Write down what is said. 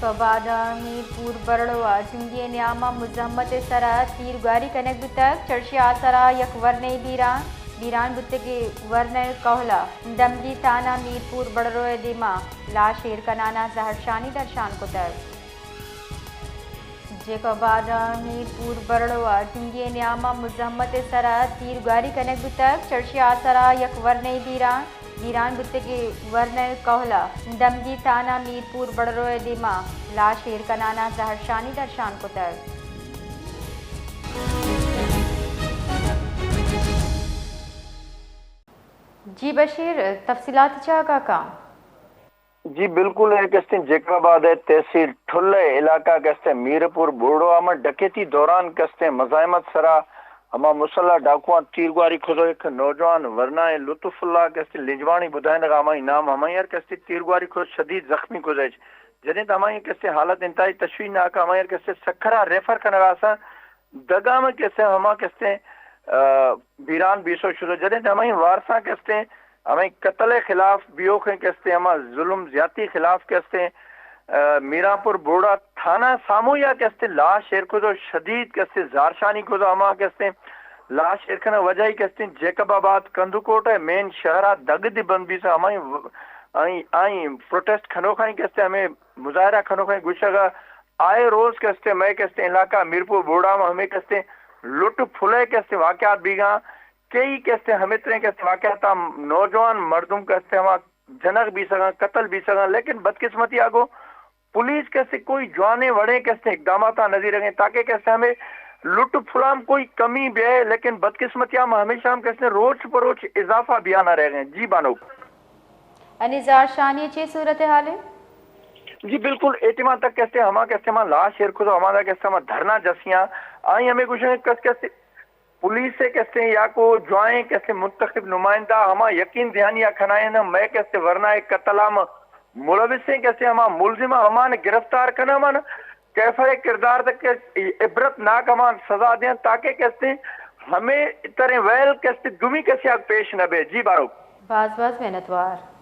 پہ بعد ءَ میر پور برڑو ءَ جنگی ءِ نیام ءَ مزاحمت ءِ سرا تیرگواری کنگ بوتگ، چرشی ءَ آسرا یک ورنئے بیران، بیران بوتگیں ورنئے کوہل ءَ دمگی تھانہ میر پور برڑو ءِ دیما لاش ایر کنان ءَ زہرشانی درشان کتگ۔ جیکب آباد ءَ میر پور برڑو ءَ جنگی ءِ نیام ءَ مزاحمت ءِ سرا تیرگواری کنگ بوتگ، چرشی ءَ آسرا یک ورنئے بیران، بیران بوتگیں ورنئے کوہل ءَ دمگی تھانہ میر پور برڑو ءِ دیما لاش ایر کنان ءَ زہرشانی درشان کتگ۔ جی بشیر، تفصیلات چاگا کاں؟ جی بالکل، اے کہ استیں جیکب آباد ءِ تحصیل ٹھل ءِ علاقہ کہ استیں میر پور بوڑو ءَ ہما ڈکیتی دوران کہ استیں مزاحمت سرا ہما مسلح ڈاکواں تیرگواری کھزو، یک نوجوان ورنائیں لطف اللہ کہ استیں لجوانی بدائینگ ءَ، ہمائی نام ہمائی ہر کہ استیں تیرگواری کھزو، شدید زخمی کھزو۔ جدیں تو ہمائی کہ استیں حالت انتہائی تشویشناک ءَ، ہمائی ہر کہ استیں سکھرا ریفر کنگ ءَ آساں، دگہ ہمے کہ استیں ہما کہ استیں، آ، بیران بیسو شدو۔ جدیں تو ہمائی وارساں کہ استیں ہمے قتل ءِ خلاف بیوکیں کہ استیں، ہما ظلم زیاتی خلاف کہ استیں، آ، میران پور بوڑا تھانہ سامویا کہ استیں لاش ایر کھزو، شدید کہ استیں زہرشانی کھزو، ہما کہ استیں لاش ایر کنگ ءِ وجہ کہ استیں جیکب آباد کندوکوٹ ءِ مین شہر ءَ دگ دی بند بیسا، ہمائی آئی، آئی پروٹیسٹ کھنوکائی کہ استیں، ہمے مظاہرہ کھنوکائی گوشگ ءَ آئے روز کہ استیں مئے کہ استیں علاقہ میر پور بوڑا ما ہمے کہ استیں لٹ پھلے کہ استیں واقعات بیگاں، کئی کہ استیں ہمے تریں کہ استیں واقعات ءَ نوجوان مردم کہ استیں ہما جنگ بیسگاں، قتل بیسگاں، لیکن بدقسمتی ءَ گوں پولیس کہ استیں کوئی جوانیں وڑیں کہ استیں اقدامات ءَ نزیرگیں تاکہ کہ استیں ہمے لٹ پھلام کوئی کمی بیئے، لیکن بدقسمتی ءَ ہم ہمیشہ ہم کہ استیں روچ پہ روچ اضافہ بیانا رہگیں۔ جی بانک۔ انی زہرشانی چی صورتحال ہے؟ جی بالکل، اے ٹیما تک کہ استیں ہما کہ استیں ما لاش ایر کھزو، ہما کہ استیں ما دھرنا جسیاں، آئی ہمے گوشگ ءَ کہ استیں پولیس ءِ کہ استیں یا کو جوائیں کہ استیں منتخب نمائندہ ہما یقین دہانی ءَ کھنائیں، مئے کہ استیں ورنائے قتل ءَ ملوثیں کہ استیں ہما ملزم ءَ ہمان گرفتار کناں، ہمان کیفر کردار تک کہ عبرت ناک ہمان سزا دیاں تاکہ کہ استیں ہمے تریں ویل کہ استیں دومی کسے ءَ پیش نہ بے۔ جی بارو۔ باز باز منتوار۔